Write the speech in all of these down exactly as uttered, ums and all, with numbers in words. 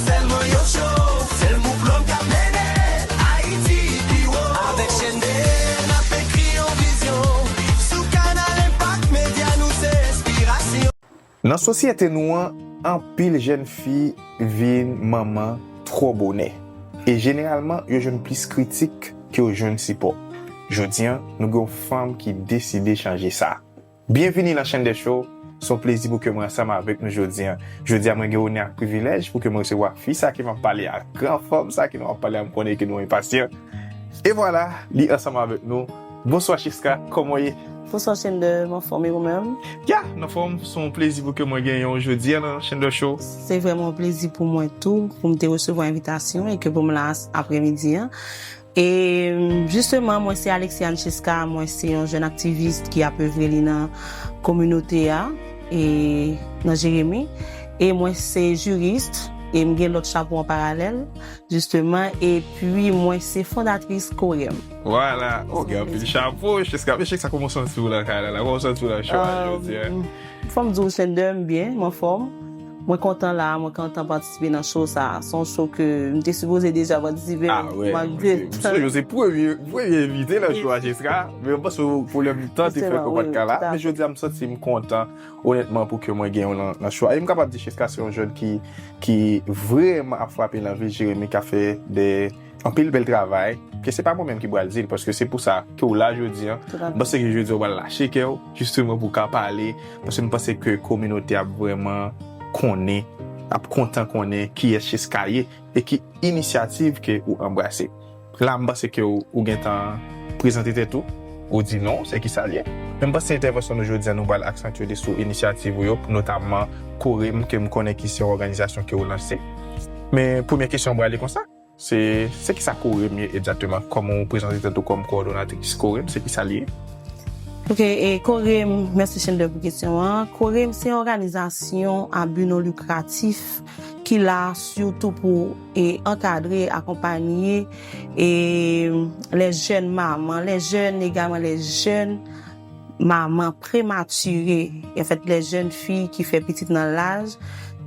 Sèlman yo show, sèl mouvman k ap mennen Ayiti pi wo. Avèk Chendem, n ap ekri yon vizyon. Sou Kanal Enpak Medya, nou se enspirasyon. Nan sosyete nou an, anpil jèn fi vin manman twò bonè. E jeneralman, yo jwenn plis kritik ke yo jwenn sipò. Jodi a, nou gen yon fanm ki deside chanje sa. Byenvini nan Chendem Show. Se yon plezi pou ke mwen ansanm avèk nou jodi a. Jodi a, mwen gen onè ak privilèj pou ke mwen resevwa fi sa ke m ap pale a, gran fanm sa ke nou ap pale a, m konnen ke nou enpasyan. E vwala, li ansanm avèk nou. Bonswa Chiska, kòman w ye? Bonswa Chendem, m anfòm, e ou menm? Ya, m anfòm, se yon plezi pou ke mwen genyen w jodi a nan Chendem Show. Se vrèman yon plezi pou mwen tou, pou m te resevwa envitasyon e ke pou m la aprèmidi an. E jisteman, mwen se Alexiane Chiska, mwen se yon jèn aktivis ki ap evre li nan kominote a, e nan Jeremi. E mwen se jiris, e m gen lòt chapo an paralèl, jisteman. Epi mwen se fondatris Korem. Vwala, ou gen anpil chapo, Chiska. Men Chiska, kòman w santi w lakay la, la? Kòman w santi w nan show a jodi a? Fò m di w, Chendem, m byen, m anfòm. Mwen kontan la, mwen kontan patisipe nan show sa. Se yon show ke m te sipoze deja patisipe, Ah, wè, malgre se, se, se premye, premye envite nan show a, Chiska. Men mwen panse pwoblèm tan te fè ke w pa t ka la. Men jodi a, m santi m kontan, onètman, pou ke mwen gen w nan, nan show a. E m kapab di Chiska se yon jèn ki, ki vrèman ap frape nan vil Jeremi, k ap fè de anpil bèl travay, ke se pa mwen menm ki pral di l, paske se pou sa ke w la jodi a. M panse ke jodi a w pral lache kè w, jisteman pou w ka pale, paske m panse ke kominote ap vrèman konnen, ap kontan konnen kiyès Chiska ye e ki inisyativ ke ou anbrase. La, m panse ke w, ou gentan prezante tèt ou, ou di non, se ki sa l ye. Men m panse entèvansyon nou jodi a, nou pral aksantye li sou inisyativ ou yo, notamman Korem, ke m konnen ki se yon òganizasyon ke w lanse. Men premye kesyon m pral li konsa, se, se ki sa Korem ye egzakteman? Kòman w prezante tèt ou kòm kowòdonatris Korem? Se ki sa l ye? Ok, e Korem, mèsi Chendem pou kesyon an. Korem se yon òganizasyon a bi non likratif ki la sitou pou e ankadre, akonpanye e les jeunes mamans, les jeunes également, les jeunes mamans prématurées, en fait, les jeunes filles ki fè pitit nan laj,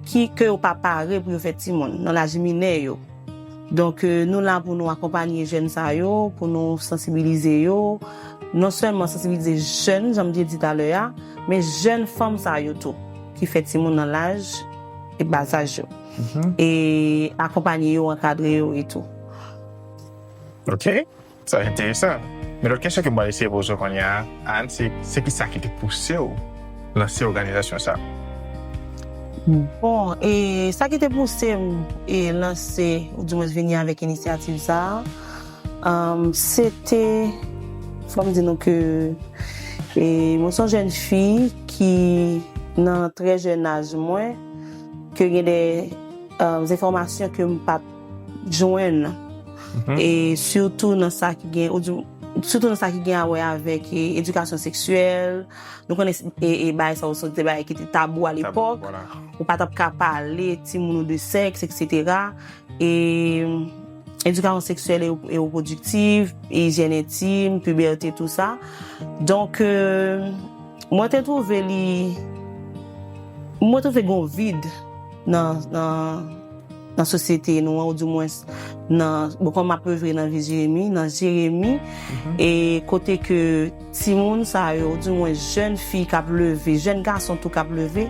ki, ke yo pa pare pou yo fè timoun, nan laj minè yo. Donk, euh, nou la pou nou akonpanye jèn sa yo, pou nou sansibilize yo. Non sèlman sansibilize jèn, jan m te di talè a, men jèn fanm sa yo tou, ki fè timoun nan laj e ba laj yo. E akonpanye yo, ankadre yo e tou. Ok, sa enteresan. Men lòt kesyon ke m pral eseye poze w kounye a, Ann, se, se ki sa ki te pouse w lanse òganizasyon sa? Bon, e sa ki te pouse m e lanse, ou di mwen vini avèk inisyativ sa a, um, se te, fò m di nou ke e, mwen se yon jèn fi ki nan trè jèn aj mwen, ke gen de um, enfòmasyon ke m pa t jwenn. E sitou nan sa ki gen, ou di, sitou nan sa ki gen a wè avèk e, edikasyon seksyèl. Nou konnen e, e bagay sa yo se te bagay ki te tabou alepòk. Ou pa t ap ka pale timoun ou de sèks, etsetera. E edikasyon seksyèl e, e repwodiktiv, ijyèn entim, pibète, tou sa. Donk, euh, mwen te twouve li, mwen twouve gen yon vid nan, nan, nan sosyete nou an, ou di mwens nan, bon, kòm m ap evre nan vil Jeremi, nan Jeremi, e kote ke timoun sa yo, ou di mwens jèn fi k ap leve, jèn gason tou k ap leve,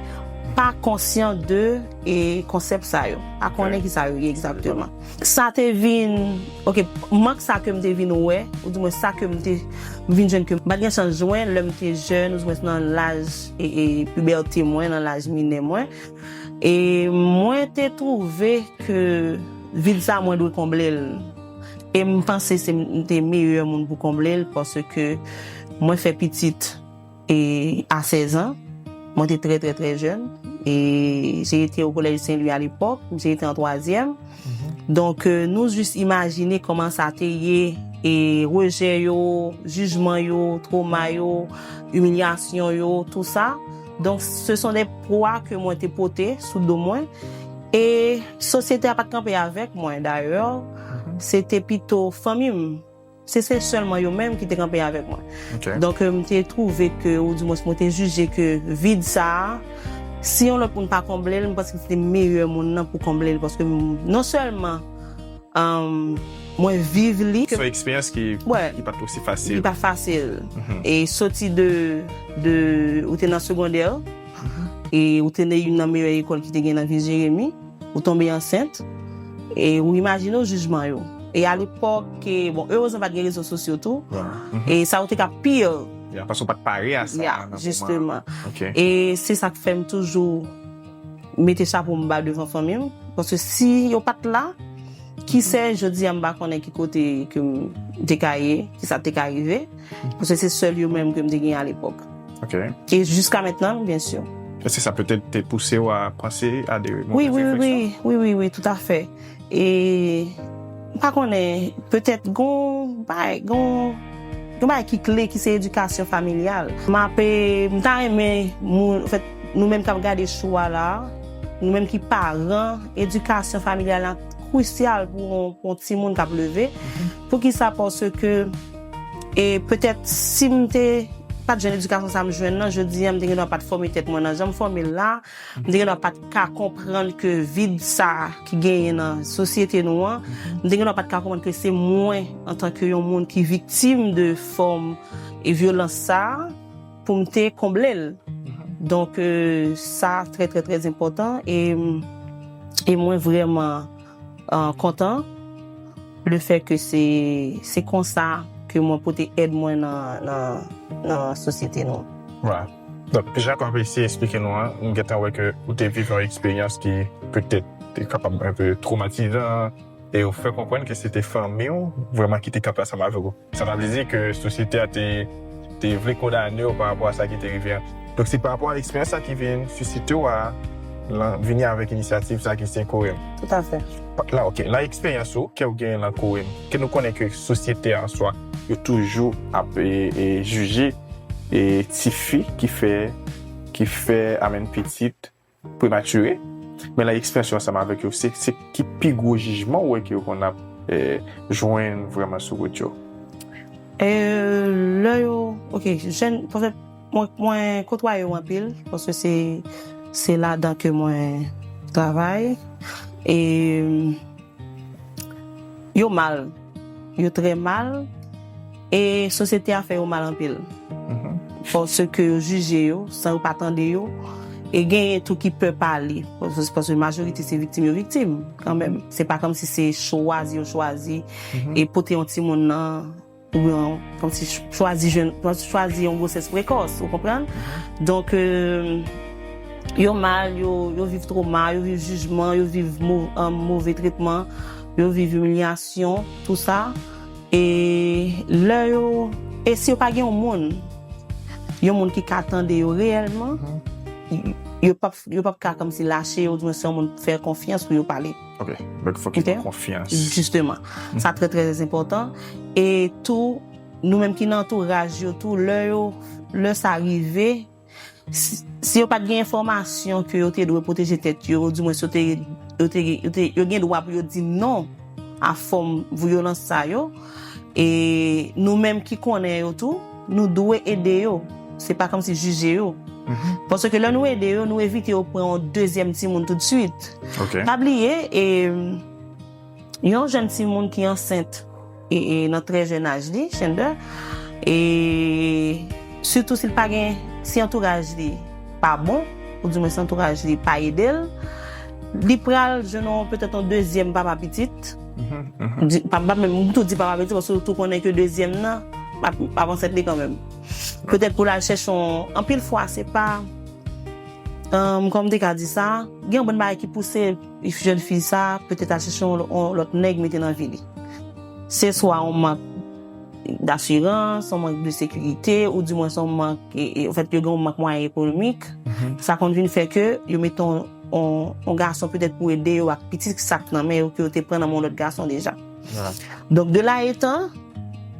pa konsyan de e konsèp sa yo, pa konnen ki sa yo ye egzakteman. Sa te vin, ok, mank sa ke m te vin wè, ou di mwens sa ke m te vin jwenn ke m pa t gen chans jwenn lè m te jèn, ou di mwens nan laj e, e pibète mwen, nan laj minè mwen. E mwen te twouve ke vid sa mwen dwe konble l. E m panse se m te meyè moun pou konble l, paske mwen fè pitit e a sèz an. Mwen te trè, trè, trè jèn. E j'ai été au collège Saint-Louis à l'époque, j'ai été en troisième. Donk, euh, nou jis imajine kòman sa te ye, e rejè yo, jijman yo, twoma yo, imilyasyon yo, tou sa. Donk, ce sont des poids ke mwen te pote sou do mwen. E sosyete a pa t kanpe avèk mwen, dayè, se te pito fanmi m. Se, se sèlman yo menm ki te kanpe avèk mwen. Donk, euh, m te twouve ke, ou di mwens mwen te jije ke vid sa a, Si yon lòt moun pa konble l, m panse ke se te meyè moun nan pou konble l, paske m- non sèlman um, mwen viv li. Se yon eksperyans ki, ouais, ki pa t osi fasil. Li pa fasil. Mm -hmm. E soti de, de ou te nan segondè, mm -hmm, e ou te nan youn nan meyè lekòl ki te gen nan vil Jeremi, ou tonbe ansent, e ou imajine w jijman yo. E alepòk, bon, erezman pa t gen rezo sosyo tou, mm -hmm, e sa ou te ka pire. Ya, paske ou pa t pare a sa. Ya, jisteman. Okay. E se sa k fè m toujou mete chapo m ba devan fanmi m. Paske si yo pa t la, ki sè jodi a m pa konnen ki kote ke m te ka ye, ki sa te ka rive. Paske se sèl yo menm ke m te gen alepòk. Ok. E jiska mentnan, byen si. Èske sa petèt te pouse w a panse a de move refleksyon? Wi, wi, wi, wi, wi, tout à fait. E m pa konnen, petèt gon bay, gon, gon bay ki kle ki se edikasyon familyal. M ape, m ta renmen moun, anfèt, nou menm k ap gade show a la, nou menm ki paran, edikasyon familyal la krisyal pou yon, pou yon timoun k ap leve. Poukisa? Paske e petèt si m te pa t jwenn edikasyon sa m jwenn nan, jodi a m te gen dwa pa t fòme tèt mwen nan jan m fòme l la, m te gen dwa pa t ka konprann ke vid sa ki genyen nan sosyete nou an, m te gen dwa pa t ka konprann ke se mwen antanke yon moun ki viktim de fòm e vyolans sa pou m te konble l. Donk sa trè trè trè enpòtan e e mwen vrèman kontan le fè ke se se konsa ke mwen pote èd mwen nan nan nan sosyete nou. Donk jan w ap eseye eksplike nou an, m gentan wè ke ou te viv yon eksperyans ki petèt te kapab enpe twomatizan e ou fè konprann ke se te fanmi w vrèman ki te kanpe ansanm avèk ou. Sa ta vle di ke sosyete a te te vle kondane w parapò a sa ki te rive an. Donk se parapò a eksperyans sa ki vin sisite w a vini avèk inisyativ sa ki se Korem. Tout à fait. La, ok. Nan eksperyans ou ke w genyen nan Korem, ke nou konnen ke sosyete an swa yo toujou ap e, e, jije e, tifi ki fè ki fè amèn pitit prematire, men la eksperyans yo ansanm avèk yo, se, se ki pi gwo jijman ou wè ke yo konn ap e, jwenn vrèman sou wout yo? E, lè yo, ok, jèn, paske mwen, mwen kotwaye yo anpil, paske se, se ladan ke mwen travay. E, yo mal. Yo trè mal. E sosyete a fè yo mal anpil. Paske yo jije yo, san yo pa tande yo. E genyen tou ki pè pale. Paske majorite se viktim yo viktim, kanmenm. Se pa kòmsi se chwazi yo chwazi e pote yon timoun nan oubyen kòmsi chwazi jwenn, chwazi yon gwosès prekòs, ou konprann? Donk, yo mal, yo, yo viv twoma, yo viv jijman, yo viv mo, move tretman, yo viv imilyasyon, tou sa. E lè yo, e si yo pa gen yon moun, yon moun ki ka tande yo reyèlman, yo p ap, yo p ap ka kòmsi lache yo, oudimwen se yon moun fè konfyans pou yo pale. Ok, donk fòk yo gen konfyans. Jisteman. Sa trè, trè, trè enpòtan. E tou, nou menm ki nan antouraj yo tou, lè yo, lè sa rive, si, si yo pa t gen enfòmasyon ke yo te dwe pwoteje tèt yo, oudimwen si yo te, yo te, yo te, yo gen dwa pou yo di non a fòm vyolans sa yo, e nou menm ki konnen yo tou, nou dwe ede yo. Se pa kòmsi jije yo. Paske lè nou ede yo, nou evite yo pran yon dezyèm timoun toutswit. Pa bliye, e, yon jèn timoun ki ansent e, e nan trè jèn aj li, Shender, e sitou si l pa gen, si antouraj li pa bon, oudimwen si antouraj li pa ede l, li pral jwenn yon, petèt yon dezyèm papa pitit. Di, pa, pa menm, m tou di papa pitit, paske ou tou konnen ke dezyèm nan, p ap, p ap ansent li kanmenm. Petèt pou l al chèche yon, anpil fwa, se pa, um, kòman m te ka di sa, gen yon bann bagay ki pouse jèn fi sa, petèt al chèche yon, yon lòt nèg mete nan vi li. Se swa yon mank dasirans, yon mank de sekirite, oudimwen se yon mank, e, e, anfèt, yo gen yon mank mwayen ekonomik. Sa konn vin fè ke yo mete yon, yon, yon gason petèt pou ede yo ak pitit sa k nan men yo ke yo te pran nan men yon lòt gason deja. Donk, de la etan,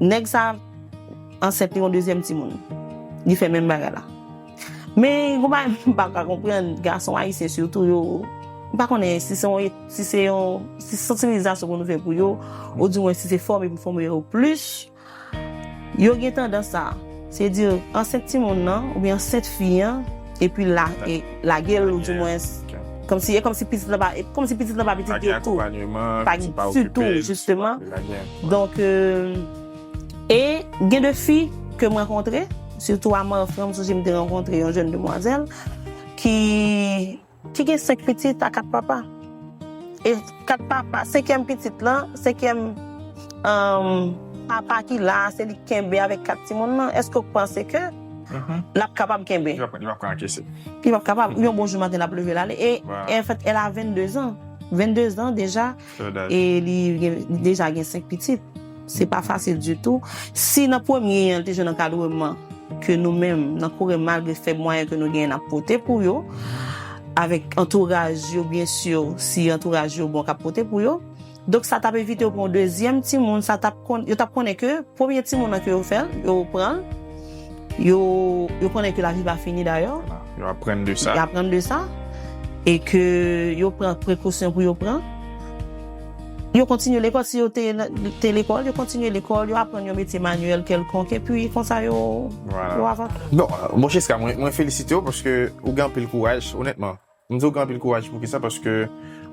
nèg sa ansent li yon dezyèm timoun. Li fè menm bagay la. Men, gon bagay m pa ka konprann, gason ayisyen sitou, yo, m pa konnen si se yon, si se yon, si sansibilizasyon pou nou fè pou yo, oudimwen si se fòme pou fòme yo plis, yo gen tandans sa. Se di, ansent timoun nan, oubyen ansent fi an, epi la, e, lage l, ou di mwens, kòmsi, e kòmsi pitit lan pa, e kòmsi pitit lan pa pitit yo tou. Pa gen ditou, jisteman. Donk, euh, e gen de fi ke m rankontre, sitou a Mafran, m sonje m te rankontre yon jèn demwazèl ki, ki gen senk pitit a kat papa. E kat papa, senkyèm pitit lan, senkyèm, um, papa ki la, se li ki kenbe avèk kat timoun nan. Èske w panse ke l ap kapab kenbe? Li p ap, li p ap ka ankese. Li p ap kapab. Yon bon jou maten, l ap leve l ale. E, e anfèt, elle a vingt-deux ans. Vingt-deux ans deja. E li gen, li deja gen senk pitit. Se pa fasil ditou. Si nan premye an, l te jwenn ankadreman ke nou menm, nan Korem, malgre fèb mwayen ke nou genyen, n ap pote pou yo, avèk antouraj yo, byen si, si antouraj yo bon, k ap pote pou yo. Donk, sa t ap evite yo pran yon dezyèm timoun, sa t ap konn, yo t ap konnen ke premye timoun nan ke yo fè, yo pran l, yo, yo konnen ke lavi pa fini dayè. Yo aprann de sa. Yo aprann de sa. E ke yo pran prekosyon pou yo pran. Yo kontinye lekòl, si yo te, te lekòl, yo kontinye lekòl, yo aprann yon metye manyèl kèlkonk, epi konsa yo, yo avanse. Bon, bon, Jessica, mwen, mwen felisite w paske ou gen anpil kouraj, onètman. M di w gen anpil kouraj pou kisa, paske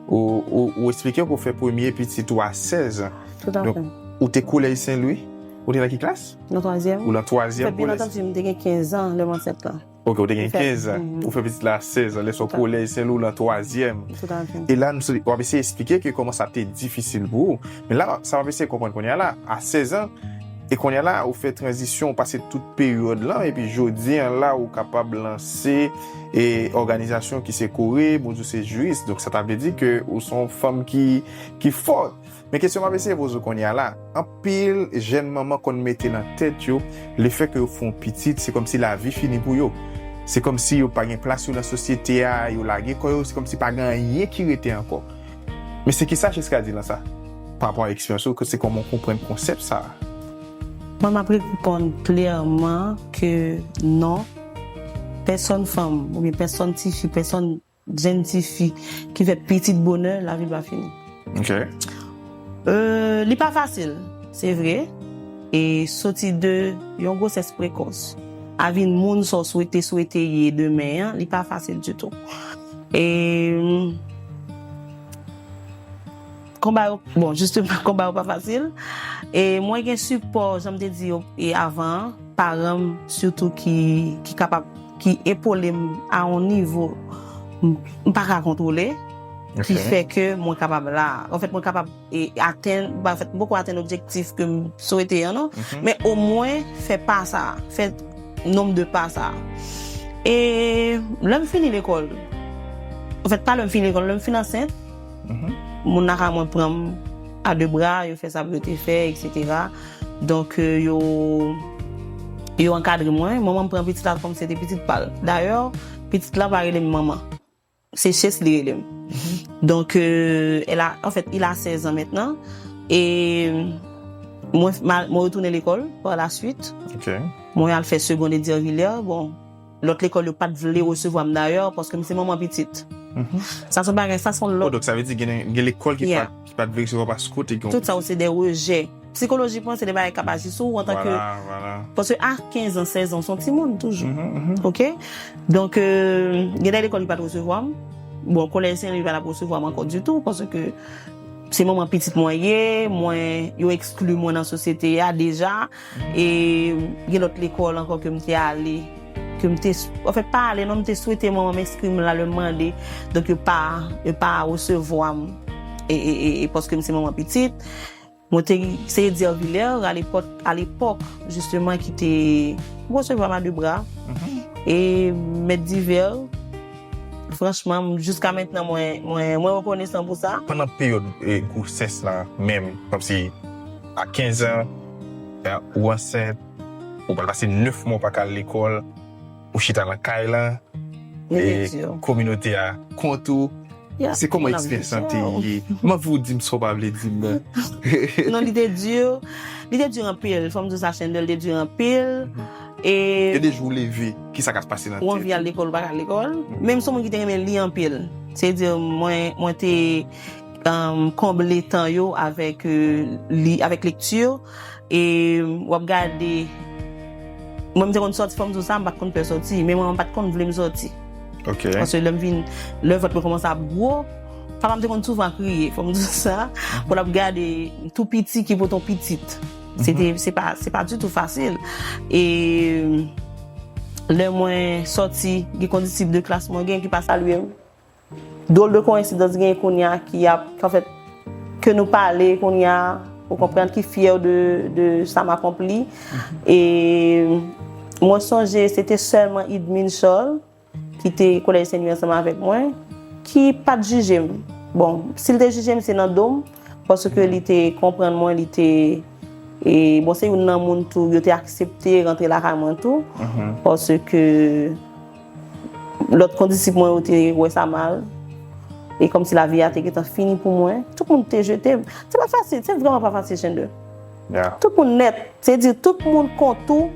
ou, ou, ou eksplike ke w fè premye pitit ou a sèz an. Tout à fait. Donk, ou te Kolèj Sen Lwi? Ou te nan ki klas? Nan twazyèm. Ou nan twazyèm kolèj? An fèt, byen antandi, m te gen kenz an lè m ansent lan. Ok, ou te gen kenz an. Ou fè pitit la a sèz an, lè sa w Kolèj Sen Lwi, ou nan twazyèm. Tout à fait. E la, nou, w ap eseye eksplike ke kòman sa te difisil pou ou. Men la, sa w ap eseye konprann kounye a la, a sèz an, e kounye a la, ou fè tranzisyon, ou pase tout peryòd lan, epi jodi an la, ou kapab lanse, e, òganizasyon ki se Korem, ou di w se jiris. Donk, sa ta vle di ke ou se yon fanm ki, ki fò. Men kesyon m ap eseye poze w kounye a la, anpil jèn manman konn mete nan tèt yo, lefètke yo fè yon pitit, se kòmsi lavi fini pou yo. Se kòmsi yo pa gen plas yo nan sosyete a, yo lage kò yo, se kòmsi pa gen anyen ki rete ankò. Men se kisa Jessica di lan sa? Pa rapò a eksperyans ou, se kòman w konprann konsèp sa a? Mwen, m ap reponn klèman ke non, pèsòn fanm, oubyen pèsòn tifi, pèsòn jèn tifi ki fè pitit bonè, lavi l pa fini. Ok. Euh, li pa fasil, se vre. E soti de yon gwosès prekòs a vin moun sa w swete, swete ye demen an, li pa fasil ditou. E konba yo, bon, jisteman, konba yo pa fasil. E mwen gen sipò, jan m te di yo, e avan an, paran m, sitou ki, ki kapab, ki epole m a yon nivo m, m pa ka kontwole, ki fè ke mwen kapab la. Anfèt, mwen kapab, e, atenn, pa fèt, m poko atenn objektif ke m swete an, non. Men omwen, fè pa sa, fè nonb de pa sa. E lè m fini lekòl, anfèt, pa lè m fini lekòl, lè m fin ansent, moun lakay mwen pran m a de bra, yo fè sa pou yo te fè, et cetera. Donk, euh, yo, yo ankadre mwen. Manman m pran pitit la kòm se te pitit pa l. Dayè, pitit la pa rele m manman. Se Chesly li rele m. Donk, euh, elle a, en fait, il a seize ans maintenant. E mwen, ma, mwen retounen lekòl par la suite. Ok. Mwen al fè segonn Eddy Villers. Bon, lòt lekòl yo pa t vle resevwa m dayè, paske m se manman pitit. Sa se yon bagay, sa se yon lòt. Oh, donk sa vle di gen, gen lekòl ki pa, ki pa t vle resevwa w paske w te gen. Tout sa yo se de rejè. Sikolojikman, se de bagay k ap aji sou ou antanke, paske a kenz an, sèz an, w se yon timoun toujou. Ok? Donk, euh, gen de lekòl ki pa t resevwa m. Bon, Kolèj Sen Lwi pa t ap resevwa m ankò ditou, paske se manman pitit mwen ye, mwen, yo ekskli mwen nan sosyete a deja. E gen lòt lekòl ankò ke m te ale, ke m te, anfèt, pa ale, non, m te swete manman m enskri m la, lè m mande. Donk, yo pa, yo pa resevwa m. E, e, e, e paske m se manman pitit. Mwen te, se Eddy Villers, a lepòk, a lepòk, jisteman, ki te resevwa m a de bra. E Mèt Divè, franchman, jiska mentnan, mwen, mwen, mwen rekonesan pou sa. Pandan peryòd, e, gwosès la menm, kòmsi a kenz an, e, ou ansent, ou pral pase nèf mwa ou pa ka al lekòl, ou chita nan kay la, e kominote a kont ou. Se kòman eksperyans lan te ye? M anvi w di m sa w pa vle di m nan. Non, li te di, li te di anpil. Fò m di w sa, Chandel, li te di anpil. E gen de jou w leve, kisa k ap pase nan tèt ou? Ou anvi al lekòl, ou pa ka al lekòl. Men m se yon moun ki te renmen li anpil. Se di, mwen, mwen te, um, konble tan yo avèk, euh, li, avèk lekti. E w ap gade, Mwen, m te konn sòti, fò m di w sa, m pa t konn pè sòti, men mwen, m pa t konn vle m sòti. Paske lè m vin, lè vant mwen kòmanse ap gwo, papa m te konn souvan kriye, fò m di w sa, pou l ap gade tou piti ki pote yon pitit. Se te, se pa, se pa ditou fasil. E lè mwen sòti, gen kondisip de klas mwen gen ki pa salye m. Drôle de coïncidence gen kounye a ki ap, ki anfèt, ke nou pale kounye a, ou konprann, ki fyè de, de sa m akonpli. E mwen sonje, se te sèlman Idmin Charles, ki te Collège Saint-Louis ansanm avèk mwen, ki pa t jije m. Bon, si l te jije m, se nan do m, paske li te konprann mwen, li te, e, bon, se youn nan moun tou, yo te aksepte rantre lakay mwen tou, paske lòt kondisip mwen yo te wè sa mal. E kòmsi lavi a te gentan fini pou mwen. Tout moun te jete m. Se pa fasil, se vrèman pa fasil, Chandler. Tout moun nèt. Se di tout moun kont ou,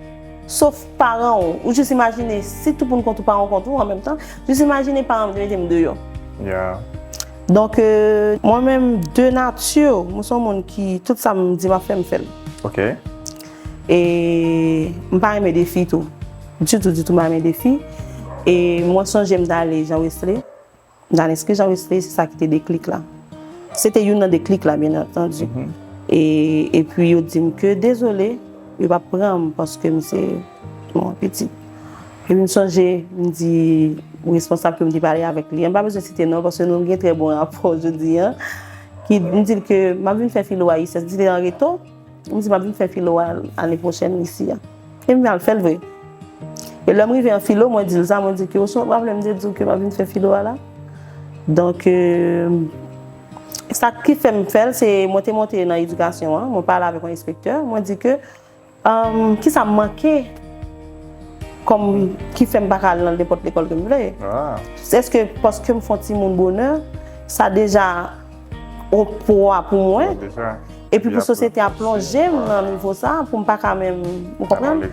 sof paran w. Ou jis imajine, si tout moun kont ou, paran w kont ou an menm tan, jis imajine paran m te mete m deyò. Donk, euh, mwen menm, de nati, mwen se yon moun ki, tout sa m di m ap fè, m fè l. E m pa renmen defi tou. Ditou, ditou, m pa renmen defi. E mwen sonje m t ale Jean Wesley. M t al enskri Jean Wesley, se sa ki te deklik la. Se te youn nan deklik la, byen antandi. E, epi yo di m ke dezole, yo p ap pran m paske m se yon pitit. Epi m sonje, m di responsab ke m te pale avèk li an, m pa bezwen site non, paske nou gen trè bon rapò jodi an, ki m di l ke m ap vin fè filo a I S S, li te an reto. M di, "M ap vin fè filo a ane pwochèn isi a." E m al fè l vre. E lè m rive an filo, mwen di l sa, mwen di ke, "Ou sonje lè m te di w ke m ap vin fè filo a la?" Donk, euh, sa ki fè m fè l, se mwen te monte nan edikasyon an, mwen pale avèk yon enspektè, mwen di ke, euh, kisa m manke kòm ki fè m pa ka al nan nenpòt lekòl ke m vle? Èske paske m fè yon timoun bonè, sa deja yon pwa pou mwen? Epi pou sosyete a plonje m nan nivo sa, pou m pa ka menm, ou konprann?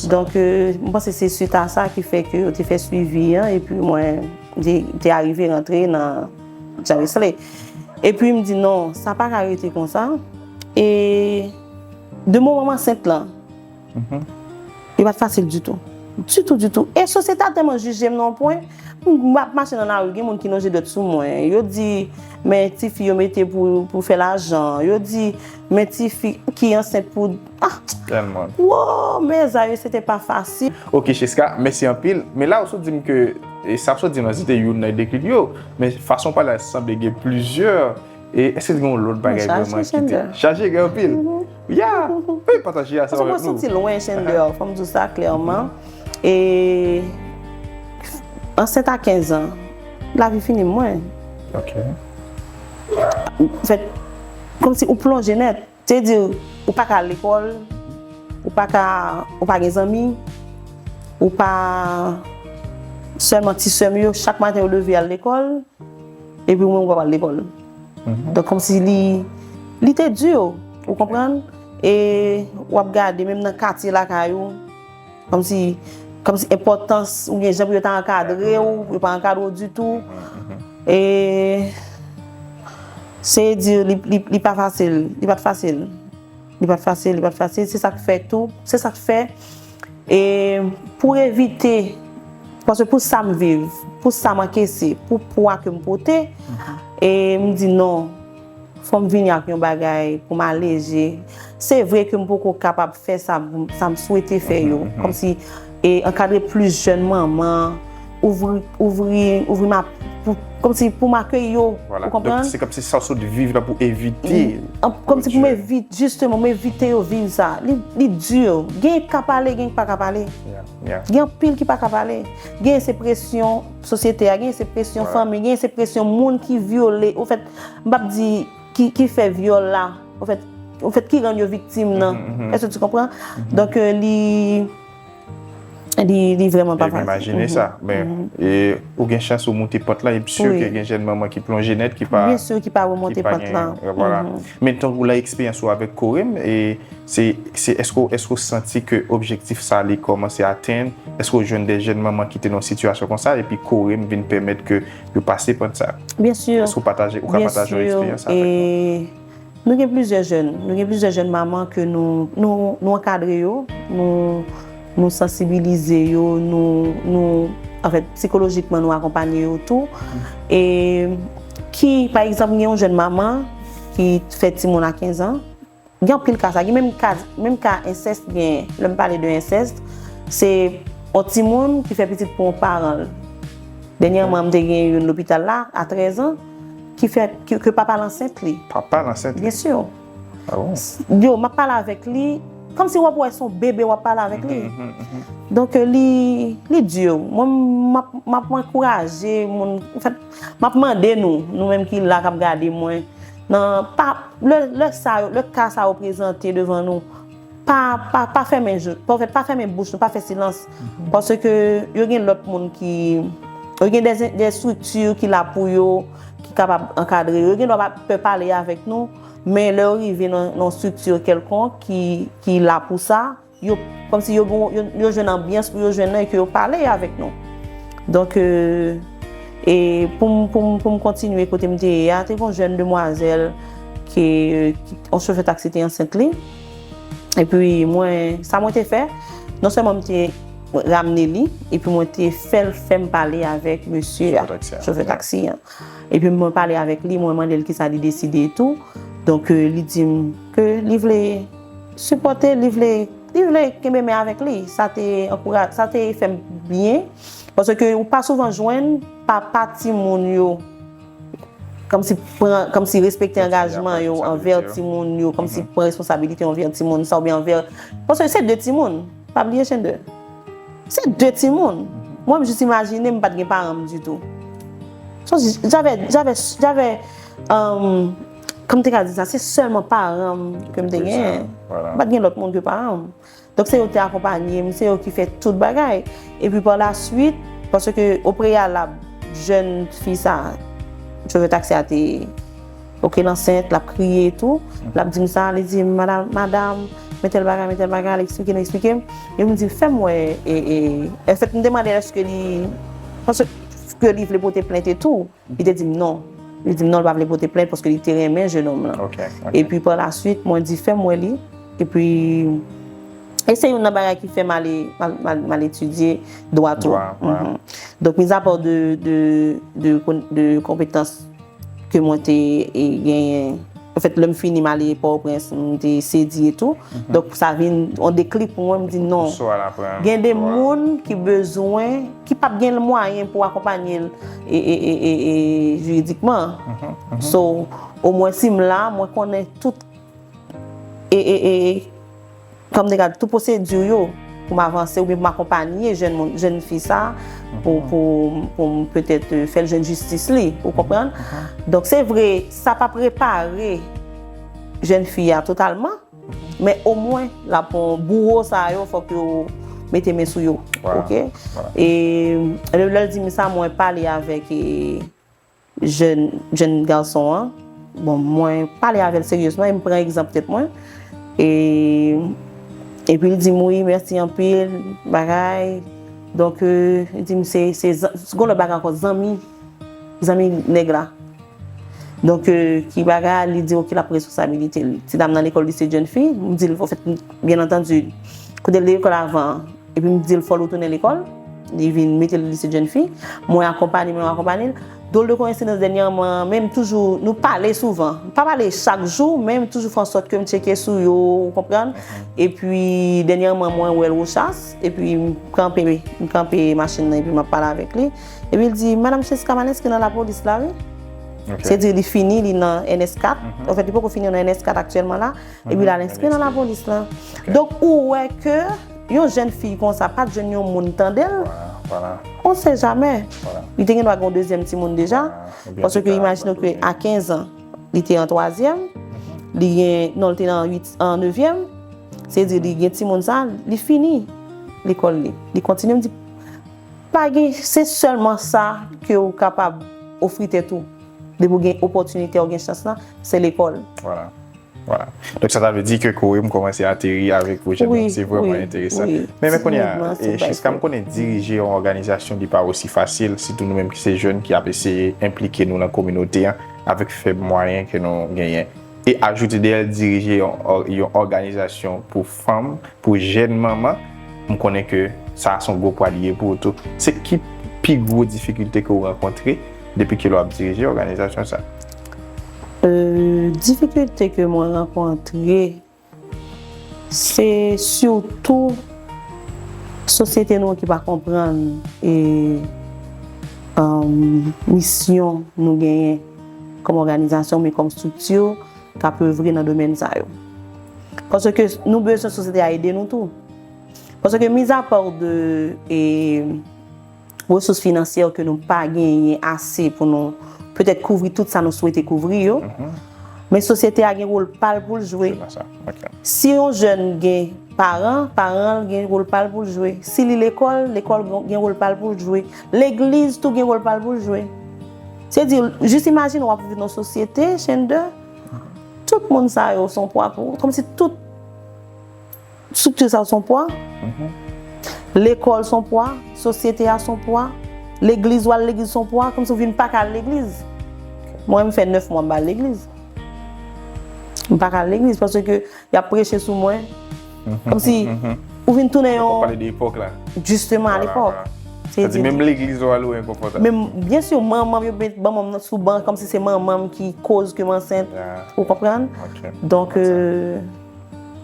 Donk, euh, m panse se swit a sa ki fè ke yo te fè swivi an, epi mwen te, te arive rantre nan Jean Wesley. Epi m di, "Non, sa pa ka rete konsa." E de moman m ansent lan, li pa t fasil ditou. Ditou, ditou. E sosyete a tèlman jije m nan yon pwen, m ap mache nan lari, gen moun ki lonje dwèt sou mwen. Yo di, "Men tifi yo mete pou, pou fè lajan." Yo di, "Men tifi ki ansent pou," ah! Tèlman. Wo, mezanmi, se te pa fasil. Ok, Cheska, mèsi anpil. Men la, ou sot di m ke, e sa w sot di m nan, se te youn nan deklik yo. Men fason w pale a sanble gen plizyè. E èske gen yon lòt bagay vrèman ki te chaje gen anpil? Ya! Wi, pataje a sa avèk nou. Paske mwen soti lwen, Chandler, fò m di w sa klèman. E ansent a kenz an, lavi fini mwen. Anfèt, kòmsi ou plonje nèt. Se di, ou pa ka al lekòl, ou pa ka, ou pa gen zanmi, ou pa, sèlman ti sè m yo, chak maten yo leve al lekòl, epi ou menm ou pa pral lekòl. Donk, kòmsi li, li te di, ou konprann? E w ap gade, menm nan katye lakay ou, kòmsi, kòmsi enpòtans, oubyen jan pou yo ta ankadre w, yo pa ankadre w ditou. E se di, li, li, li pa fasil, li pa t fasil. Li pa t fasil, li pa t fasil. Se sa k fè tou, se sa k fè, e pou evite, paske pou sa m viv, pou sa m ankese, pou pwa ke m pote, e m di non, fò m vini ak yon bagay pou m aleje. Se vre ke m poko kapab fè sa, sa m swete fè yo. Kòmsi, e ankadre plis jèn manman, ouvri, ouvri, ouvri ma, pou, kòmsi pou m akeyi yo, ou konprann? Se kòmsi sa w sot viv la pou evite. Kòmsi pou m evite, jisteman, m evite yo viv sa. Li, li di. Gen ki ka pale, gen ki pa ka pale. Gen anpil ki pa ka pale. Gen se presyon sosyete a, gen se presyon fanmi, gen se presyon moun ki vyole. Anfèt, m p ap di ki, ki fè vyòl la, anfèt, anfèt, ki rann yo viktim nan. Èske tu konprann? Donk, euh, li, li, li vrèman pa fasil. Imajine sa. Men, e, ou gen chans ou moute pant lan, e m si ke gen jèn manman ki plonje nèt, ki pa, byen si ki pa remonte pant lan. Vwala. Men tankou la eksperyans ou avèk Korem, e se, se èske, èske w santi ke objektif sa li kòmanse atenn? Èske w jwenn de jèn manman ki te nan yon sitiyasyon konsa, epi Korem vin pèmèt ke yo pase pant sa? Byen si. Èske w pataje, ou ka pataje yon eksperyans avèk nou? Nou gen plizyè jèn, nou gen plizyè jèn manman ke nou, nou, nou ankadre yo, nou, nou sansibilize yo, nou, nou, anfèt, sikolojikman, nou akonpanye yo tou. E ki, pa egzanp, gen yon jèn manman ki fè timoun a kenz an, gen anpil ka sa, gen menm ka, menm ka ensès gen, lè m pale de ensès, se yon timoun ki fè pitit pou yon paran l. Dènyèman, m te gen youn lopital la, a trèz an, ki fè, ke, ke papa l ansent li. Papa l ansent li? Byen si. Ah bon? Yo, m ap pale avèk li, kòmsi w ap wè se yon bebe w ap pale avèk li. Mhm, mhm, mhm. Donk, li, li di, mwen, m ap, m ap ankouraje moun, anfèt, m ap mande nou, nou menm ki la, k ap gade mwen, nan, pa, lè, lè sa yo, lè ka sa yo prezante devan nou, pa, pa, pa fèmen je, pa, pa fèmen bouch nou, pa fè silans. Mhm. Paske yo gen lòt moun ki, yo gen de, de estrikti ki la pou yo, ki kapab ankadre yo. Yo gen dwa pa pè pale avèk nou, men lè yo rive nan, nan estrikti kèlkonk ki, ki la pou sa, yo, kòmsi yo, gon- yo, yo jwenn anbyans pou yo jwenn nan e ke yo pale avèk nou. Donk, euh, e pou m, pou m, pou m kontinye kote m te ye a, te gon jèn demwazèl ke, ki, yon chofè taksi te ansent li. Epi mwen, sa mwen te fè, non sèlman m te ramne li, epi mwen te fè l fè m pale avèk mesye a, chofè taksi a. Epi mwen pale avèk li, mwen mande l kisa li deside e tou. Donk, euh, li di m ke li vle sipòte, li vle, li vle kenbe men avèk li. Sa te ankoura-, sa te fè m byen. Paske ou pa souvan jwenn papa timoun yo kòmsi pran, kòmsi respekte angajman yo anvè timoun yo, kòmsi pran responsabilite yo anvè timoun sa oubyen anvè, paske se de timoun, pa bliye Chender. Se de timoun. Mwen, m jis imajine m pa t gen paran m ditou. Sonje, j'avais, j'avais, j'avais, um, kòman m te ka di sa, se sèlman paran m ke m te genyen. M pa t gen lòt moun ke paran m. Donk, se yo ki te akonpanye m, se yo ki fè tout bagay. Epi pa la swit, paske o preyalab, jèn fi sa, chofè taksi a te, oke, l ansent, l ap kriye e tou. L ap di m sa, li di m, "Madam, madam, men tèl bagay, men tèl bagay," l eksplike m, eksplike m. Epi m di, "Fè m wè," e, e, anfèt, m te mande l èske li, paske li vle pote plent e tou. Li te di m non. Li di m non, li pa vle pote plent paske li te renmen jennonm lan. Epi pa la swit, mwen di, "Fè m wè li." Epi, e se youn nan bagay ki fè m ale, m al, m al, m al etidye dwa tou. Donk, mizapa de, de, de, kon- de konpetans ke mwen te, e, genyen, anfèt, lè m fini, m ale Pòtoprens, m te sezi e tou. Donk, sa vin yon deklik pou mwen, m di non. Gen de moun ki bezwen, ki p ap gen mwayen pou akonpanye l, e, e, e, e, e, jiridikman. So, omwen si m la, mwen konnen tout, e, e, e, kòm de gad, tout pwosedi yo pou m avanse oubyen pou m akonpanye jèn moun, jèn fi sa, pou, pou, pou m petèt, euh, fè l jwenn jistis li, ou konprann? Donk, se vre, sa p ap repare jèn fi a totalman, men omwen, l ap, bouwo sa yo, fòk yo mete men sou yo, oke? E lè, lè l di m sa, mwen pale avèk, e, jèn, jèn gason an. Bon, mwen pale avè l seryezman, e m pran egzanp tèt mwen. E, epi l di m, "Wi, mèsi anpil, bagay." Donk, euh, li di m, "Se, se, zan- se gon lòt bagay ankò, zanmi, zanmi nèg la." Donk, euh, ki bagay, li di, "Oke, l ap pran responsabilite l." Ti dam nan lekòl, li se jèn fi, m di l, anfèt, byen antandi, kote l te lekòl avan, epi m di l fò l retounen lekòl. Li vin mete l lise jèn fi. Mwen akonpanye, mwen akonpanye l. Dwòl de koyensidans, dènyèman, men m toujou, nou pale souvan. M pa pale chak jou, men m toujou fè ansòt ke m tcheke sou yo, ou konprann? Epi, dènyèman, mwen wè l Rochas, epi m kanpe, m kanpe machin nan, epi m ap pale avèk li. Epi l di, "Madam Cheska, m al enskri nan lapolis la, wi." Se di, li fini, li nan N S kat. Anfèt, li poko fini nan N S kat aktyèlman la. Epi l al enskri nan lapolis la. Donk, ou wè ke yon jèn fi konsa pa t jwenn yon moun tande l. On sait jamais. Li te gen dwa gen yon dezyèm timoun deja. Paske imajine w ke a kenz an, li te an twazyèm. Li gen, non, li te nan uit, an nevyèm. Se di, li gen timoun sa, li fini lekòl li. Li kontinye, m di, pa gen, se sèlman sa ke w kapab ofri tèt ou. Depi w gen opòtinite, w gen chans lan, se lekòl. Vwala. Donk, sa ta vle di ke Kowe m kòmanse ateri avèk pwojè nou. Se vrèman enteresan. Men, men kounye a, Cheska, m konnen dirije yon òganizasyon, li pa osi fasil, sitou nou menm ki se jèn ki ap eseye enplike nou nan kominote an, avèk fèb mwayen ke nou genyen. E ajoute dèyè l, dirije yon, yon òganizasyon pou fanm, pou jèn manman, M konnen ke sa se yon gwo pwa li ye pou ou tou. Se ki pi gwo difikilte ke w rankontre depi ke lè w ap dirije òganizasyon sa? Euh, difikilte ke mwen rankontre, se sitou sosyete nou ki pa konprann e um, misyon nou genyen kòm òganizasyon, men kòm estrikti k ap evre nan domèn sa yo. Paske nou bezwen sosyete a ede nou tou. Paske mizapa de e, resous finansyè ke nou pa genyen ase pou nou petèt kouvri tout sa nou swete kouvri yo, men sosyete a gen wòl pa l pou l jwe. Si yon jèn gen paran, paran l gen wòl pa l pou l jwe. Si li lekòl, lekòl gen wòl pa l pou l jwe. Legliz tou gen wòl pa l pou l jwe. Se di, jis imajine w ap viv nan sosyete, Chender, tout moun sa yo se yon pwa pou ou. Kòmsi tout estrikti sa se yon pwa. Lekòl se yon pwa, sosyete a se yon pwa, legliz, w al legliz se yon pwa, kòmsi w vin pa ka al legliz. Mwen, m fè nèf mwa m pa al legliz. M pa ka al legliz paske y ap preche sou mwen. Kòmsi ou vin tounen yon. Pale de epòk la. Jisteman, alepòk. Sa di menm legliz ou al ou enkonfòtab. Men byen si manman m yo met ban m nan sou ban kòmsi se manman m ki koz ke m ansent. Ou konprann? Donk, euh,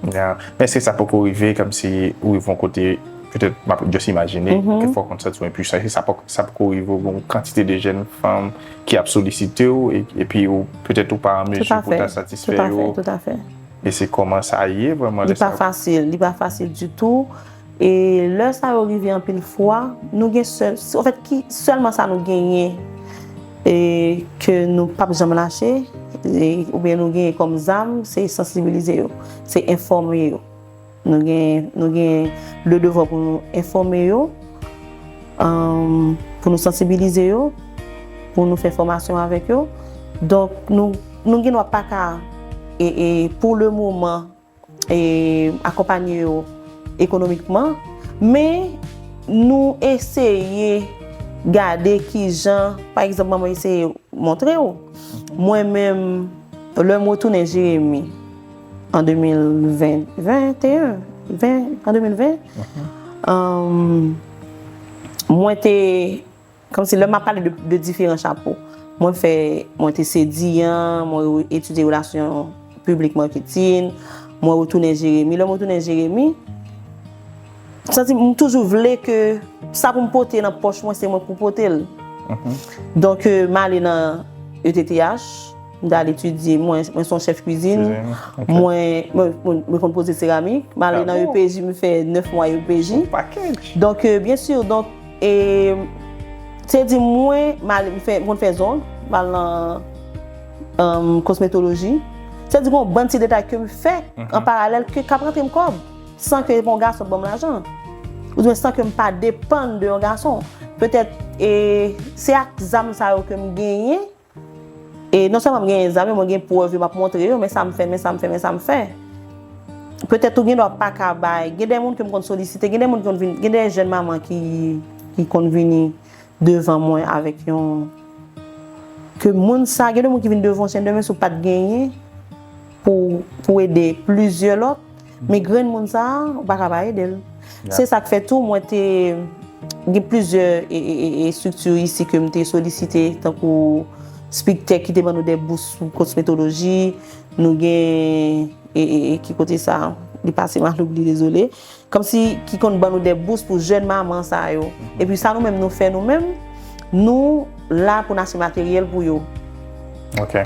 Men èske sa poko rive kòmsi ou rive yon kote, petèt m ap just imajine, kèk fwa w konn santi w enpuisan, èske sa poko, sa poko rive w gen yon kantite de jèn fanm ki ap solisite w e- epi ou petèt ou pa an mezi pou ta satisfè yo? Toutafè. E se kòman sa ye vrèman? Li pa fasil, li pa fasil ditou. E lè sa yo rive anpil fwa, nou gen sèl, anfèt, ki sèlman sa nou genyen e ke nou p ap janm lache, e, oubyen nou genyen kòm zam, se sansibilize yo, se enfòme yo. Nou gen, nou gen le devwa pou nou enfòme yo, um, pou nou sansibilize yo, pou nou fè fòmasyon avèk yo. Donk, nou, nou gen dwa pa ka, e, e, pou le moman, e, akonpanye yo ekonomikman, men nou eseye gade kijan, pa egzanp, mwen eseye montre w. Mwen menm, lè m retounen Jeremi an de mil ven, venteyen, ven, an de mil ven, um, mwen te, kòmsi lè m ap pale de, de diferan chapo, mwen fè, mwen te Cedian, mwen etidye relasyon piblik, marketing, mwen retounen Jeremi. Lè m retounen Jeremi, santi m toujou vle ke sa pou m pote nan pòch mwen, se mwen pou pote l. Donk, euh, m ale nan E T T H, m t al etidye, mwen, mwen se yon chèf kwizin, mwen, mwen, mwen, mwen konn poze seramik, m ale nan E P J, m fè nèf mwa E P J. Donk, euh, byen si, donk, e, se di mwen, m ale, m fè, m konn fè zong, m al nan, euh, kosmetoloji. Se di gen yon bann ti detay ke m fè an paralèl ke k ap rantre m kòb. San ke yon gason ban m lajan. Oubyen san ke m pa depann de yon gason. Petèt, e, se ak zam sa yo ke m genyen. E non sèlman m genyen zam yo, mwen gen prèv yo, m ap montre yo, men sa m fè, men sa m fè, men sa m fè. Petèt ou gen dwa pa ka bay. Gen de moun ke m konn solisite, gen de moun ki konn vin, gen de jèn manman ki, ki konn vini devan mwen avèk yon, ke moun sa, gen de moun ki vin devan w, Chender, menm si w pa t genyen pou, pou ede plizyè lòt, men grenn moun sa, ou pa ka pa ede l. Se sa k fè tou, mwen te gen plizyè e, e, e, e estrikti isi ke m te solisite, tankou Spictech ki te ban nou de bous pou kosmetoloji, nou gen, e, e, e ki kote sa, li pase m al oubli, dezole. Kòmsi ki konn ban nou de bous pou jèn manman sa yo. Epi sa nou menm nou fè nou menm, nou la pou n achte materyèl pou yo.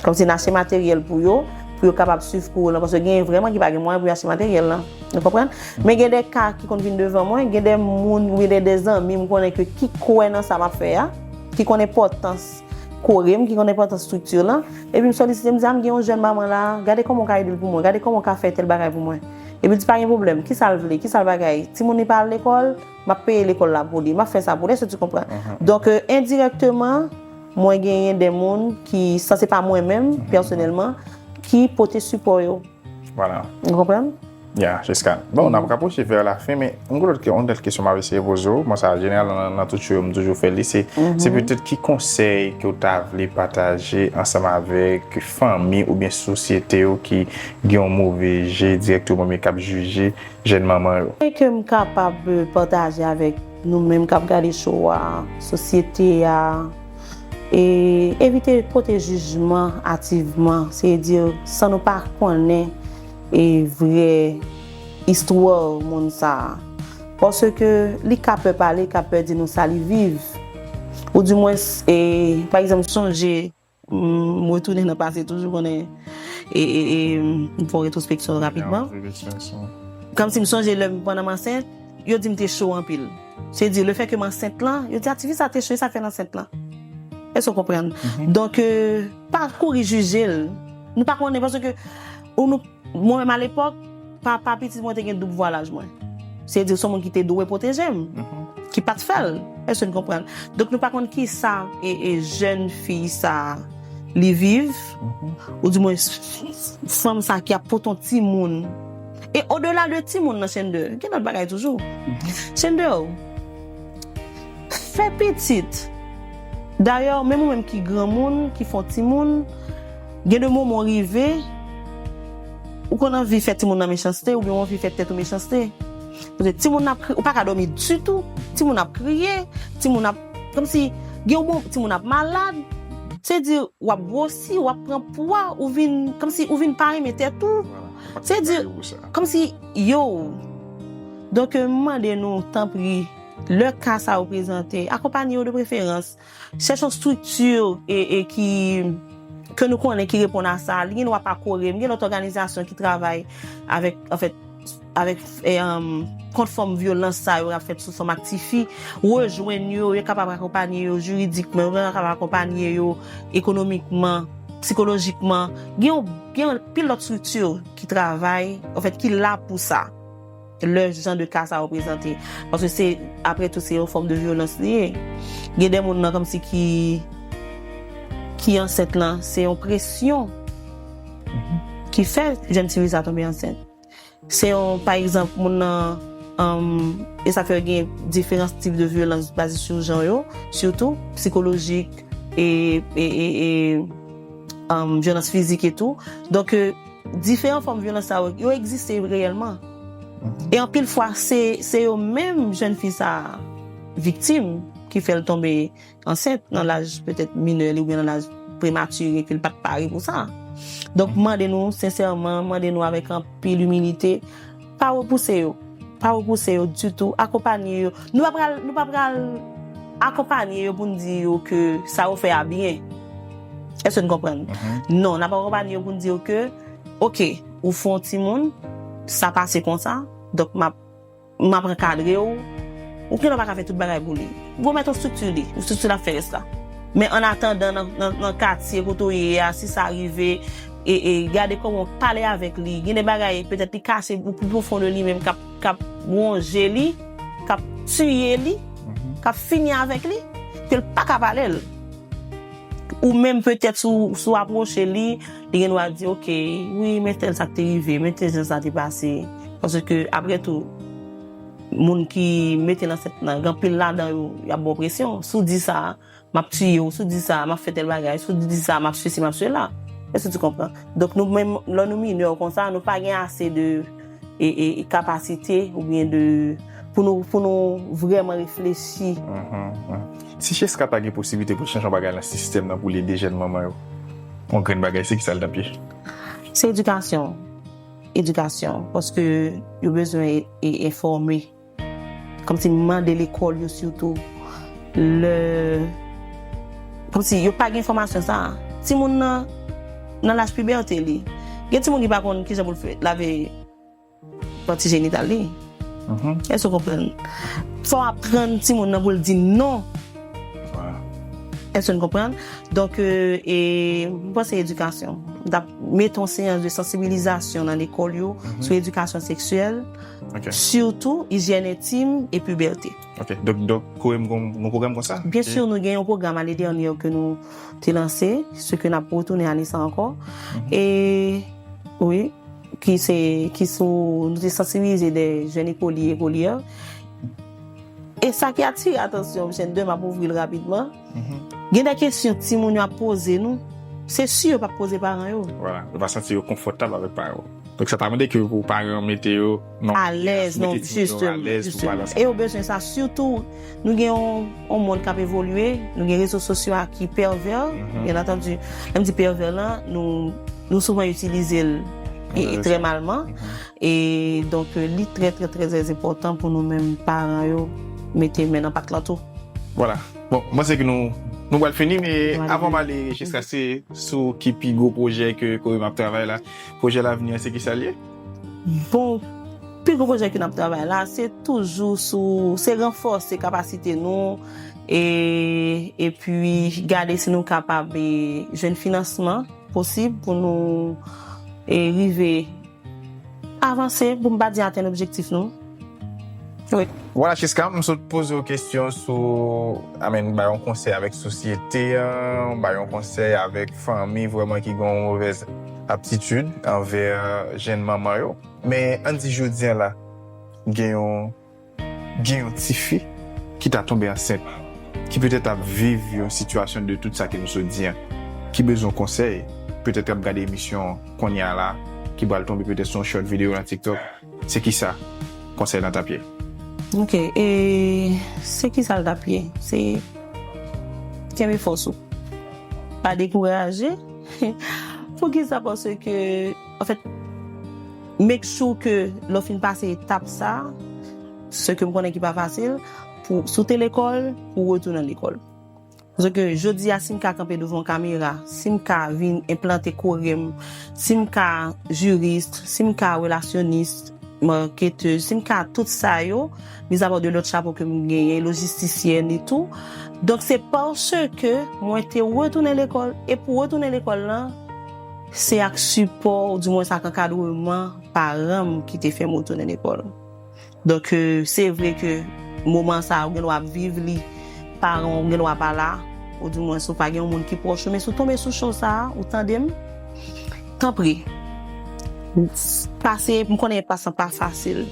Kòmsi n achte materyèl pou yo, pou yo kapab swiv kou yo lan. Paske gen vrèman ki pa gen mwayen pou yo achte materyèl lan. Nou konprann? Men gen de ka ki konn vin devan mwen, gen de moun, oubyen de, de zanmi m konnen ke ki kwè nan sa m ap fè a, ki konn enpòtans kore m, ki konn enpòtans estrikti lan. Epi m solisite, m di, a, m gen yon jèn manman la, gade kòman w ka ede l pou mwen, gade kòman w ka fè tèl bagay pou mwen. Epi l di, pa gen pwoblèm, kisa l vle, kisa l bagay. Timoun li pa al lekòl, m ap peye lekòl la pou li, m ap fè sa pou li, èske tu konprann? Donk, euh, endirèkteman, mwen genyen de moun ki, san se pa mwen menm, pèsonèlman, ki pote sipò yo. Ou konprann? Ya, Jessica. Bon, n ap rapwoche vè la fen, men yon lòt, yon lòt kesyon m ap eseye poze w, bon, sa jeneral nan, nan tout show yo, m toujou fè li, se, se petèt ki konsèy ke w ta vle pataje ansanm avèk fanmi oubyen sosyete yo ki gen yon move je dirèkteman, men k ap jije jèn manman yo? Sa ke m kapab, euh, pataje avèk nou menm k ap gade show a, sosyete a, e evite pote jijman aktivman, se di san nou pa konnen e vrè istwa moun sa a. Paske li ka pè pale, li ka pè di nou sa li viv. Ou di mwens, e, pa egzanp, sonje, m, m retounen nan pase toujou, konnen, e, e, e, m fè yon retwospeksyon rapidman. Kòmsi m sonje lè m pandan m ansent, yo di m te cho anpil. Se di, lefètke m ansent lan, yo di, "A, tifi sa te cho, e sa fè l ansent lan." Èske w konprann? Donk, euh, pa kouri jije l. Nou pa konnen, paske ou nou, mwen menm alepòk, papa pitit mwen te gen doub vwalaj mwen. Se di, se yon moun ki te dwe pwoteje m, ki pa t fè l. Èske n konprann? Donk, nou pa konn kisa e, e jèn fi sa li viv, ou di mwen, fanm sa ki ap pote yon timoun. E odela de timoun nan, Chendel, gen lòt bagay toujou. Chendel, fè pitit. Dayè, menm ou menm ki granmoun, ki fè yon timoun, gen de moman w rive, ou konn anvi fè timoun nan mechanste, oubyen w anvi fè tèt ou mechanste. Paske timoun ap kri-, ou pa ka dòmi ditou, timoun ap kriye, timoun ap, kòmsi, gen yon bon, timoun ap malad, se di, w ap gwosi, w ap pran pwa, ou vin, kòmsi, ou vin pa renmen tèt ou. Se di, kòmsi, yo. Donk, euh, m mande nou, tanpri, lè ka sa yo prezante, akonpanye yo de preferans. Chèche yon estrikti e, e ki, ke nou konnen ki reponn a sa. Li gen dwa pa kore. M gen lòt òganizasyon ki travay avèk, anfèt, avèk, e, um, kont fòm vyolans sa yo k ap fèt sou fanm ak tifi. Rejwenn yo, yo kapab akonpanye yo jiridikman, yo kapab akonpanye yo ekonomikman, sikolojikman. Gen yon, gen anpil lòt estrikti ki travay, anfèt, ki la pou sa. Lè jan de ka sa yo prezante. Paske se, apre tou, se yon fòm de vyolans li ye. Gen de moun nan kòmsi ki, ki ansent lan, se yon presyon ki fè jèn tifi sa tonbe ansent. Se yon, pa egzanp, moun nan, um, e sa fè gen diferan tip de vyolans baze sou jan yo, sitou sikolojik e, e, e, e, um, vyolans fizik e tou. Donk, euh, diferan fòm vyolans sa yo, yo egziste reyèlman. E anpil fwa, se, se yo menm jèn fi sa viktim ki fè l tonbe ansent nan laj petèt minè li oubyen nan laj prematire ke l pa t pare pou sa. Donk, mande nou sensèman, mande nou avèk anpil imilite, pa repouse yo. Pa repouse yo ditou, akonpanye yo. Nou pa pral, nou pa pral akonpanye yo pou n di yo ke sa yo fè a byen. Èske n konprann? Non, n ap akonpanye yo pou n di yo ke, oke, ou fè yon timoun, sa pase konsa, donk m ap, m ap ankadre w. Ou konnen w pa ka fè tout bagay pou li. Ou mèt yon estrikti li, yon estrikti l ap fè rès la. Men an atandan, nan, nan, nan katye kote w ye a, si sa rive, e, e gade kòman w pale avèk li. Gen de bagay, petèt li kache ou pi pwofon de li menm k ap, k ap wonje li, k ap tiye li, k ap fini avèk li, ke l pa ka pale l. Ou menm petèt si w, si w apwoche li, li gen dwa di, "Oke, wi, men tèl sa k te rive, men tèl jan sa te pase." Paske, apre tou, moun ki mete l ansent nan, gen anpil ladan yo, y ap ba w presyon. Si w di sa, m ap tiye w. Si w di sa, m ap fè tèl bagay. Si w di sa, m ap sesi, m ap sela. Èske w konprann? Donk, nou menm, lè nou minè konsa, nou pa gen ase de e, e, e kapasite oubyen de, pou nou, pou nou vrèman reflechi. Si Jessica ta gen posiblite pou l chanje yon bagay nan sistèm nan pou l ede jèn manman yo, yon grenn bagay, se ki sa l t ap ye? Se edikasyon. Edikasyon. Paske yo bezwen e, e, enfòme. Kòmsi mande lekòl yo sitou. Lè, kòmsi yo pa gen fòmasyon sa a. Timoun nan, nan laj pibète li. Gen timoun ki pa konn kijan pou l fè, lave pati jenital li. Èske w konprann? Fò w aprann timoun nan pou l di non. Èske n konprann? Donk, euh, e, m panse edikasyon. M t ap mete yon seyans de sansibilizasyon nan lekòl yo sou edikasyon seksyèl, sitou ijyèn entim e pibète. Ok. Donk, donk, Koe M gon, gon pwogram konsa? Byen si, nou gen yon pwogram ane dènye ke nou te lanse, se ke n ap retounen ane sa ankò. E, wi. ki se, ki sou, nou te sansibilize de jèn ekoli, ekoli an. E sa ki atire atansyon m, Chen de, m ap ouvri l rapidman. Gen de kesyon timoun yo ap poze nou, se si yo p ap poze paran yo. Voilà, yo pa santi yo konfòtab avèk paran yo. Donk sa ta mande ke pou paran yo mete yo nan Alèz, non, jisteman, jisteman. E yo bezwen sa, sitou nou gen yon, yon mond k ap evolye, nou gen rezo sosyo a ki pèvè, byen antandi. Lè m di pèvè lan, nou, nou souvan itilize l e, e trè malman. E donk, li trè, trè, trè, trè enpòtan pou nou menm paran yo mete men nan pat lan tou. Voilà. Bon, mwen se ke nou, nou pral fini, men avan m ale, Jessica, se sou ki pi gwo pwojè ke Korem ap travay la? Pwojè lavni an, se ki sa l ye? Bon, pi gwo pwojè ke n ap travay la, se toujou sou, se ranfòse kapasite nou, e, epi gade si nou kapab, e, jwenn finansman posib pou nou, e, rive avanse, pou m pa di atenn objektif nou. Wi. Voilà, Chiska, m sot poze w kesyon sou, I mean, bay yon konsèy avèk sosyete an, bay yon konsèy avèk fanmi vrèman ki gen yon movèz aptitid anvè jèn manman yo. Men ann di jodi an la, gen yon, gen yon tifi ki ta tonbe ansent, ki petèt ap viv yon sitiyasyon de tout sa ke nou sot di an, ki bezwen konsèy, petèt k ap gade emisyon kounye a la, ki pral tonbe petèt sou yon short videyo nan TikTok, se kisa konsèy lan t ap ye? Ok, e se kisa l t ap ye? Se kenbe fòs ou. Pa dekouraje. Poukisa? Paske, anfèt, make sure ke lè w fin pase etap sa, se ke m konnen ki pa fasil, pou, si w te lekòl, pou w retounen lekòl. Paske jodi a, si m ka kanpe devan yon kamera, si m ka vin enplante Korem, si m ka jiris, si m ka relasyonis, marketeuse, si m ka tout sa yo, mizapa de lòt chapo ke m genyen, lojistisyèn e tou. Donk, se paske mwen te retounen lekòl. E pou retounen lekòl lan, se ak sipò, oudimwens ak ankadreman paran m ki te fè m retounen lekòl. Donk, e, se vre ke moman sa a, ou gen dwa ap viv li, paran w gen dwa pa la, oudimwens ou pa gen yon moun ki pwòch ou, men si w tonbe sou cho sa a, ou tande m, tanpri, pase, m konnen pase an pa fasil.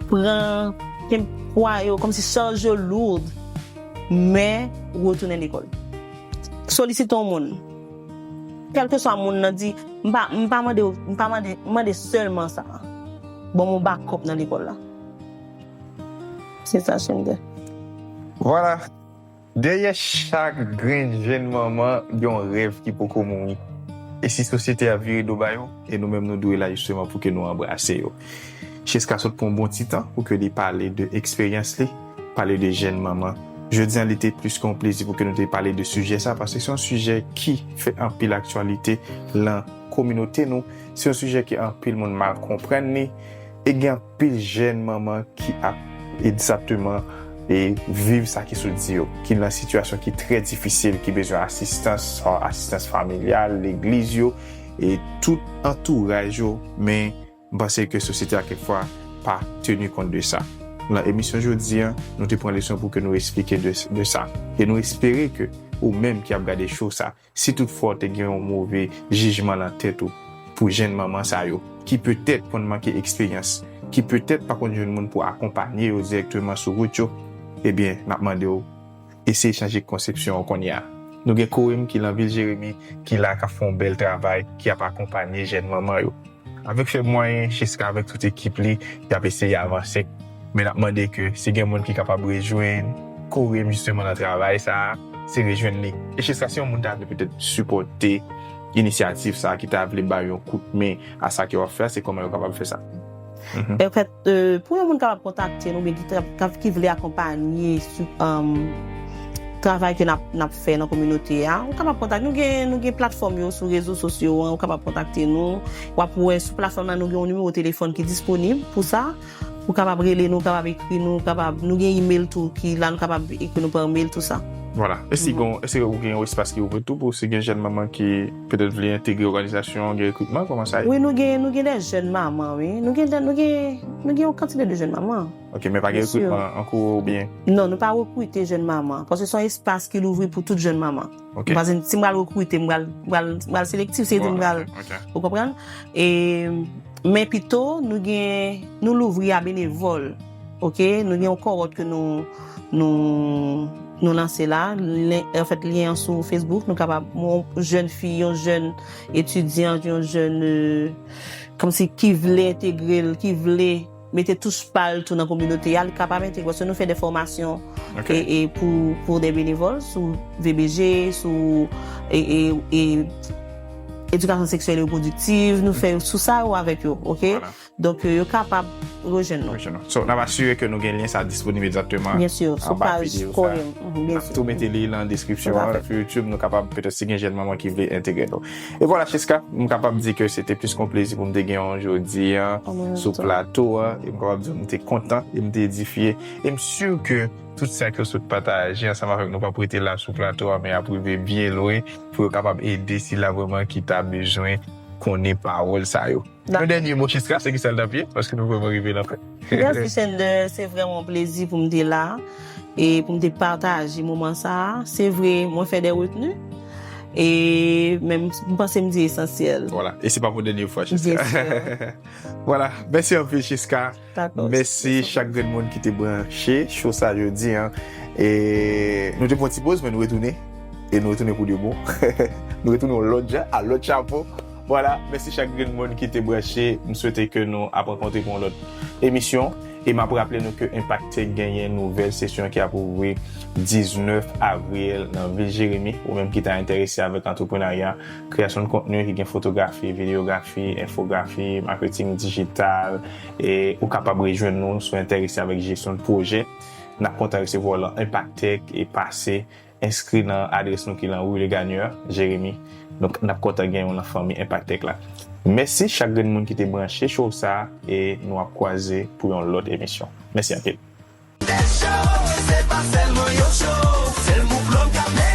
Pran, kenbe pwa yo, kòmsi chaj yo lourd, men retounen lekòl. Solisite yon moun. Kèlkeswa moun nan di, m pa, m pa mande, m pa mande, m mande sèlman sa. Ban m yon bakòp nan lekòl la. Se sa, Chen de. Voilà. Dèyè chak grenn jèn manman, gen yon rèv ki poko mouri. E si sosyete a vire do ba yo, e nou menm nou dwe la jisteman pou ke nou anbrase yo. Chiska sot pran yon bon ti tan pou ke li pale de eksperyans li, pale de jèn manman. Jodi a, li te plis ke yon plezi pou ke nou te pale de sijè sa, paske se yon sijè ki fè anpil aktyalite lan kominote nou. Se yon sijè ke anpil moun mal konprann li. E gen anpil jèn manman ki ap egzakteman e viv sa ki sot di yo, ki nan sitiyasyon ki trè difisil, ki bezwen asistans, swa asistans familyal, legliz yo, e tout antouraj yo, men m panse ke sosyete a kèk fwa pa teni kont de sa. Nan emisyon jodi a, nou te pran leson pou ke nou eksplike de, de sa. E nou espere ke ou menm ki ap gade show sa, si toutfwa w te gen yon move jijman nan tèt ou pou jèn manman sa yo, ki petèt konn manke eksperyans, ki petèt pa konn jwenn moun pou akonpanye yo dirèkteman sou wout yo, ebyen, n ap mande w, eseye chanje konsepsyon w kounye a. Nou gen Korem ki lan vil Jeremi, ki la k ap fè yon bèl travay, ki ap akonpanye jèn manman yo. Avèk fèb mwayen, Chiska avèk tout ekip li, y ap eseye avanse. Men n ap mande ke si gen moun ki kapab rejwenn Korem jisteman nan travay sa a, se rejwenn li. E Chiska, si yon moun ta vle petèt sipòte inisyativ sa a, ki ta vle bay yon kout men a sa ke w ap fè a, se kòman yo kapab fè sa? Anfèt, e, pou yon moun kapab kontakte nou, oubyen ki, ki vle akonpanye sou, um, travay ke n ap, n ap fè nan kominote a, ou kapab kontakte nou. Gen, nou gen platfòm yo sou rezo sosyo an, ou kapab kontakte nou. W ap wè sou platfòm nan, nou gen yon nimewo telefòn ki disponib pou sa. Ou kapab rele nou, ou kapab ekri nou, ou kapab, nou gen email tou ki la, nou kapab ekri nou pa email, tou sa. Vwala. Èske gon, èske ou gen yon espas ki ouvri tou pou si gen jèn manman ki petèt vle entegre òganizasyon, gen rekritman, kòman sa ye? Wi, nou gen, nou gen de jèn manman, wi. Nou gen, de- nou gen, nou gen yon kantite de jèn manman. Ok, men pa gen rekritman an kou oubyen? Non, nou pa rekrite jèn manman. Paske se yon espas ki louvri pou tout jèn manman. Ok. Paske si m pral rekrite, m pral, m pral, m pral selektif, se di m pral, Ok. Ou konprann? E, men pito, nou gen, nou louvri a benevòl. Ok? Nou gen yon kòwòt ke nou, nou, nou lanse la. Len- Anfèt, lyen an sou Facebook. Nou kapab, yon jèn fi, yon jèn etidyan, yon jèn, euh, kòmsi ki vle entegre l, ki vle mete touch pa l tou nan kominote a, li kapab entegre. Paske nou fè de fòmasyon Ok. e, e pou, pou de benevòl sou V B G, sou e, e, e, edikasyon seksyèl e repwodiktiv, nou fè sou sa yo avèk yo, ok? Vwala. Donk, euh, yo kapab rejwenn nou. Rejwenn nou. So, n ap asire ke nou gen lyen sa disponib egzakteman Byen si, sou anba paj videyo sa. Koyem. Mhm, byen N ap tou mete li nan deskripsyon Tout à an, fait. sou YouTube, nou kapab petèt si gen jèn manman ki vle entegre nou. E vwala, Chiska, m kapab di ke se te plis kon plezi pou m te gen yon jodi an An mwen sou tou. plato a, e m kapab di m te kontan, e m te edifye, e m si ke tout sa ke w sot pataje ansanm avèk nou p ap rete la sou plato a, men ap rive byen lwen pou yo kapab ede sila vrèman ki ta bezwen konnen pawòl sa yo. Yon dènye mo, Chiska, se ki sèl nan pye, paske nou vrèman rive nan fen. Mèsi, Xander. Se vrèman yon plezi pou m te la e pou m te pataje moman sa a. Se vre, mwen fè de retni. E men m panse m di esansyèl. Vwala. E se pa pou dènye fwa, Chiska. Byen si. Vwala. Mèsi anpil, Chiska. Dakò. Mèsi chak grenn moun ki te branche show sa jodi an. E nou te pran ti poz, men nou retounen. E nou retounen pou de bon. Nou retounen yon lòt jan, a lòt chapo. Vwala, mèsi chak grenn moun ki te branche. M swete ke nou ap rankontre pou yon lòt emisyon. E m ap raple nou ke Impact Tech genyen nouvèl sesyon ki ap ouvri diznèf avril nan vil Jeremi. Ou menm ki ta enterese avèk antreprenarya, kreyasyon de kontni ki gen fotografi, videyografi, enfografi, maketing dijital, e ou kapab rejwenn nou si w enterese avèk jesyon de pwojè. N ap kontan resevwa w lan Impact Tech e pase enskri nan adrès nou ki lan Rue Le Gagneur, Jeremi. Donk, n ap kontan gen w lan fanmi Impact Tech la. Mèsi chak grenn moun ki te branche show sa a e nou ap kwaze pou yon lòt emisyon. Mèsi anpil. Show, se pa sèlman yon show, sèl mouv lòm ka fè.